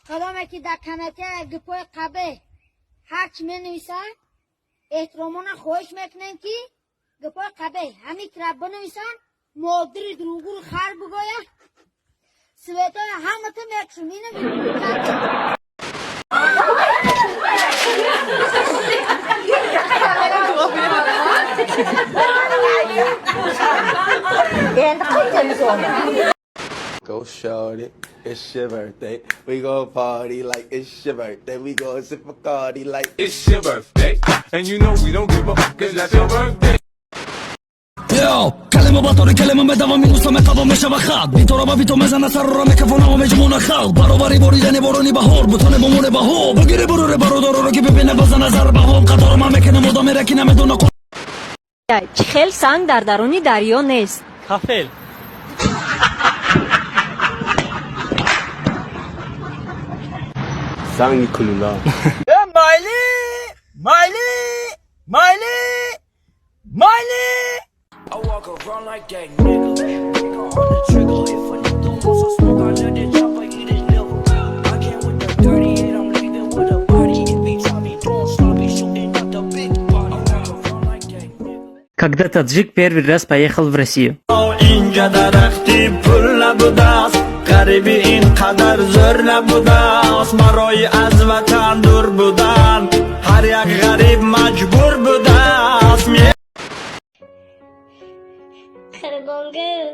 Кадоме ки дар комментия гипои қабеҳ ҳарчи менависанд, эҳтиромона хоҳиш мекунем, ки гипои қабеҳ ҳамин кира бинависанд, модири дуруғгӯри хар бигӯя, светои ҳамата мекушум ина. Endi qilchamiz uni? Go shorty, it's your birthday. We gon' party like it's your birthday. We gon' sip Bacardi like It's your birthday, and you know we don't give a fuck 'cause that's your birthday. Йо, калима батори калима медава, минуса метава мешава хат битора ба бито мезана сарора мекафонамо меҷмона халқ баробари боридани борони баҳор бутоне бомоне баҳо бигири буруре бародароро ки бибине база назар баҳом қаторо ман мекунам одамере ки намедона. Чӣ хел санг дар даруни дарё нест? Кафел. Санги кулула. Майли, майли, майли, майли. I walk around like that nigga. Finger on the trigger. If a nigga wants some smoke, I let it chopper eat his liver. I came with the 38, I'm leaving with a body. If he try me doing sloppy, shooting up the big body. I walk around like that nigga. Когда таджик первый раз поехал в Россию? Инҷа дарахти пул набудааст, ғариби ин қадар зӯр набудааст, барои аз ватан дур будан ҳар як ғариб маҷбур будааст. Қурбонгул.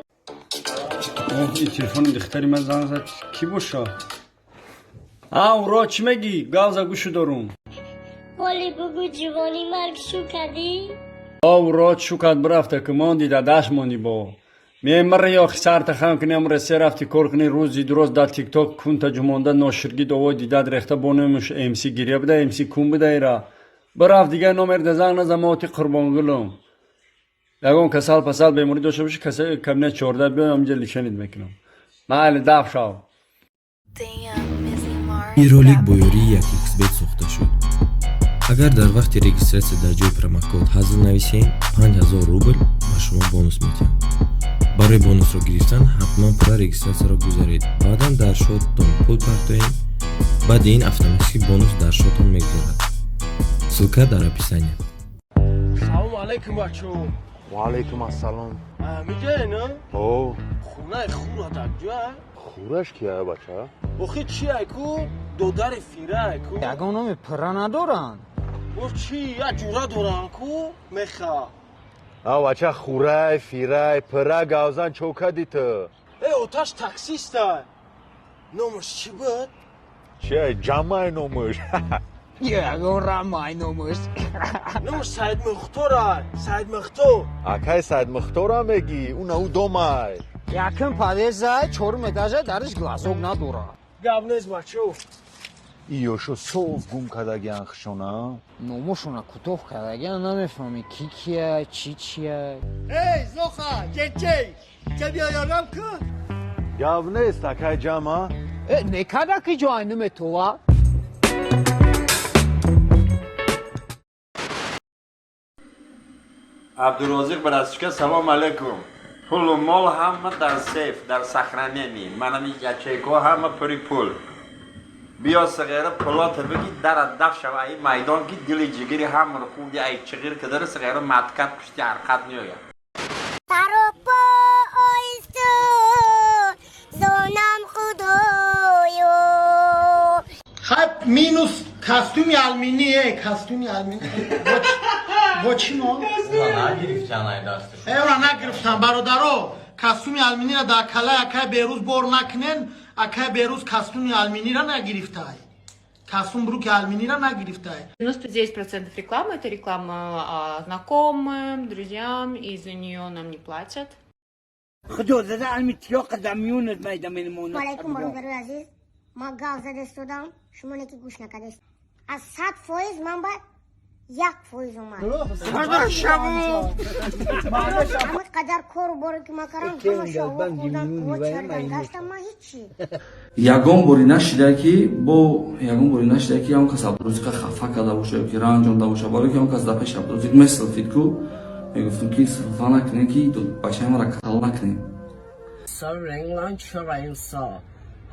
Ин телефони духтари ман занг зад, кӣ боша? А, уро, чӣ мегӣ? Гавза, гӯшу дорум. Ҳоли бугӯ, ҷувонӣ марг шу кардӣ? А, уро, чӯ кад бирафта, ки монди, дадаш монди, бо мемари ё сарта хам кунӣ, ам Россия рафти, кор кунӣ, рӯзи дуроз дар Тикток кунта ҷумонда ноширги довой дидад рехта, бо номуш МС гиря буда, МС кун буда, ира бирафт, дигар номер да занг наза, моти Қурбонгулум. Ягон касал пасал беморӣ дошта бошӣ, кабинет 14 биёй, ҳамҷа лечение мекунам. Майли, даф шав. Ин ролик бо ёрии 1xBet сохта шуд. Агар дар вақти регистратсия дар ҷои промокод ҳазл нависем, 5000 рубл ба шумо бонус медиҳанд. Барои бонусро гирифтан ҳатман пурра регистратсияро гузаред, баъдан дар шоттон пул партоед. Баъди ин автоматически бонус дар шоттон мегузарад. Ссылка дар описания. Салому алейкум, бачо. Ва алейкум ассалом. Миҷае на? О. Хонаи хура дар ҷоя? Хураш кия, бача? Охи чи айку, додари фира айку. Ягон номи пурра надоранд. О, чи як ҷура доранд ку меха. А, бача, хурай, фирай, пира гавзан чо кади ту? Э, оташ таксиста, номаш чӣ буд? Чи ҷамай номуш? Ягон рамай номуш. Номаш Саид Мухтора, Саид Мухтор. Акай Саид Мухтора мегӣ, ӯ на ӯ домай. Якм подъездай, чорум этажа, дариш глазок надорад. Гап нест, бачо. Иёшо соф гум кардагиан хишона. Номошона кӯтоҳ кардагиан, намефаҳмӣ ки кия, чӣ чия. Эй, зоха чечей, ча биё ёрдам ку. Гап нест, акай ҷама. Э, некада ки ҷой наметова. Абдурозиқ братишка, салом алейкум. Пулу мол ҳама дар сейф, дар сохранение, манами ячейко ҳама пури пул. Биё, сиғера пулота биги, дара даф шава аи майдон, ки дили ҷигири ҳамаро хунди, ай чиғир кадара сиғера маткат пушти арқат меояд. Саропо оисту зонам, худоё. Хай, минус костюми алмини, э, костюми алмини бо чӣ мо? Э, ура нагирифтан, бародаро. Костюми алминира дар калай акай Берӯз бор накунен. Акай Берӯз костюми алминира нагирифтай, костюм бруки алминира нагирифтай. 99% рекламы – это реклама знакомым, друзьям, и за нее нам не платят. Худо зада алми тиёқа да миёнат майда мемонад. Алайкум, бародарои азиз, ман гав задастодам, шумо неки гӯш накардест. Аз 100% ман ба 1% омад. Ҳамин қадар кору боре ки ман кардам, ҳамаша хӯрдам, чардан гаштам, ман ҳичи. Ягон бори нашида ки бо ягон бори нашида ки ягон кас Абдурозиқа хафа карда боша ё ки ранҷонда боша, барое ки ягон кас дар пеши Абдурозиқ месилфид ку, мегуфтум ки силфа накунем, ки бачаи мара катал накунем.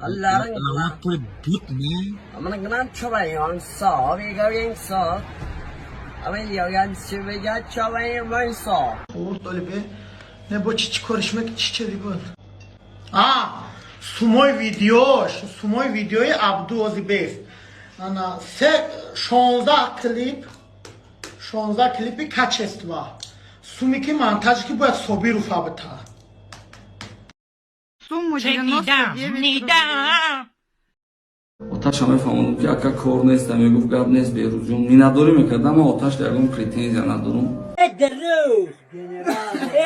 I put a boot, man. Не бо чи кориш мек чи чеди буд? А, сумои видеош, сумои видеои Абду ози бест. Ана, се 16 клип, 16 клипи качества. Суми ки монтаж ки бояд Собиров абта. Сумму 99 рублей. Оташа мефаҳмондум, ки ака, кор нест. Мегуфт, гап нест, Беҳрӯзҷон, миннатдорӣ мекардам. Ман Оташ ягон претензия надорум. Дурӯғ,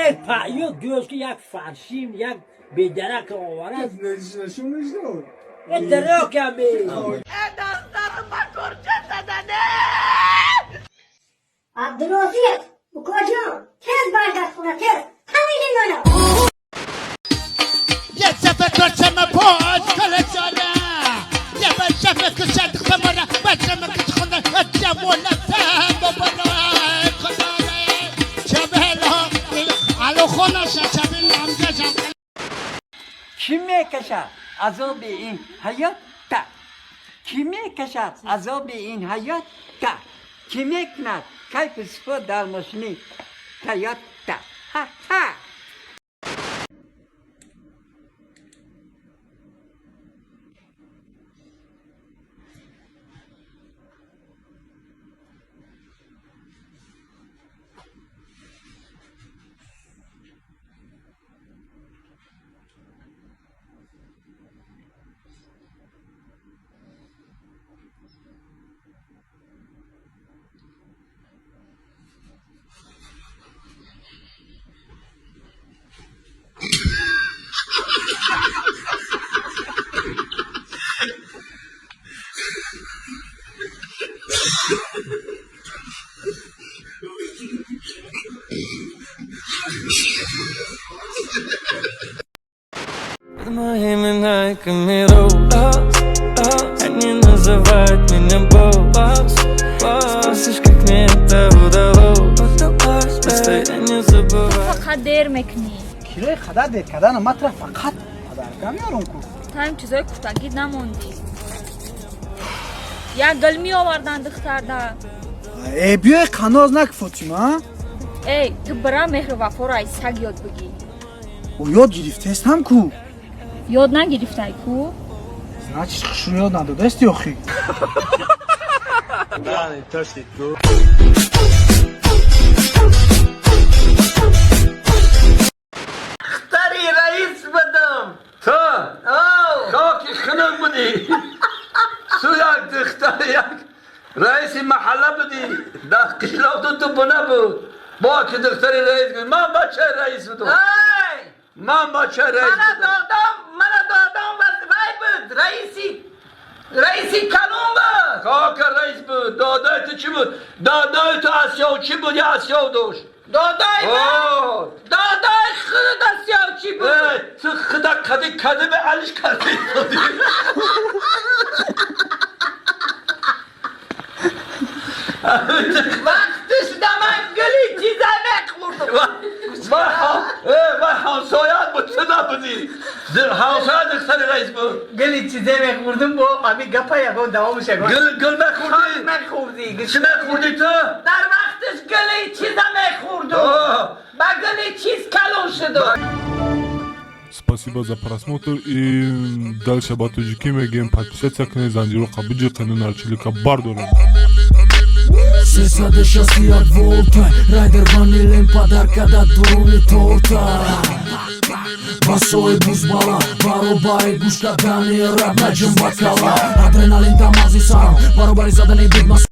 э, паё гӯш, ки як фаршим, як бедарак оварад. Э, дурӯғ ками. Абдурозиқ, укоҷон, тез баргард хона, тез, ҳамин мана. یه سفر داشتم باز کلچاره یه بچه که صدق بمانه بچه من که خونه جوانه بابا خداره چه بلا الو خونه چه بلا. Кӣ мекашад азоби ин ҳаёт та? Кӣ мекашад азоби ин ҳаёт та? Кӣ мекунад кайфу сифо дар мошини Тойота? Ха-ха! Мои имена Камеру. Они называют меня босс. Спросишь, как мне это удалось? Просто я не забываю. Фақат дер мекунӣ. Килои қадар дер карданам, ман тура фақат подарка меорам ку. Таим чизои куфтагӣ намондӣ. Як гул меовардан духтарда. Э, биёй, қаноз нак, Фотима. Эй, ту бира, меҳру вафоро аз саг ёд бигир. Ӯ ёд гирифтестам ку. Ёд нагирифтай ку. Значит, хушрӯ ёд надодасти охи. Духтари раис будам. Ту хоки хунук будӣ, ту як духтари як раиси маҳалла будӣ, дар қишлоқ ту буна буд, бо ки духтари раис гӯй, ман бачаи раис будам, ман бачаи раис. Мана додам, мана додам, вай буд, раиси калон буд. Хока раис буд. Додаи ту чӣ буд? Додаи ту асёвчӣ буд я асёв дошт? Додаи ман, додаи худ асёвчӣ буд. Ту худа кади кади ба алиш кардӣ. Вақтиш да ман гули чиза мехӯрдам. Вай ҳамсояат буд, ту набудӣ. Ҳамсоя духтари раис буд. Гули чизе мехӯрдум, бо ами гапа ягон давомаш ягон. Гул, гул мехӯрдӣ? Мехӯрдӣ. Чӣ мехӯрдӣ ту? Дар вақтиш гули чиза мехӯрдум, ба гули чиз калон шудум. Спасибо за просмотр и дальше ба тоҷикӣ мегӯем: подписаться кунед, занҷироқа биҷиқену нарчилика бардорем. 361 волта, райдер ванилен, подарка да дуруни торта. Басои бузбала, баробари гӯш кардани рап, наҷм бакала, адреналин дар мағзи сарам, баробари задани бит.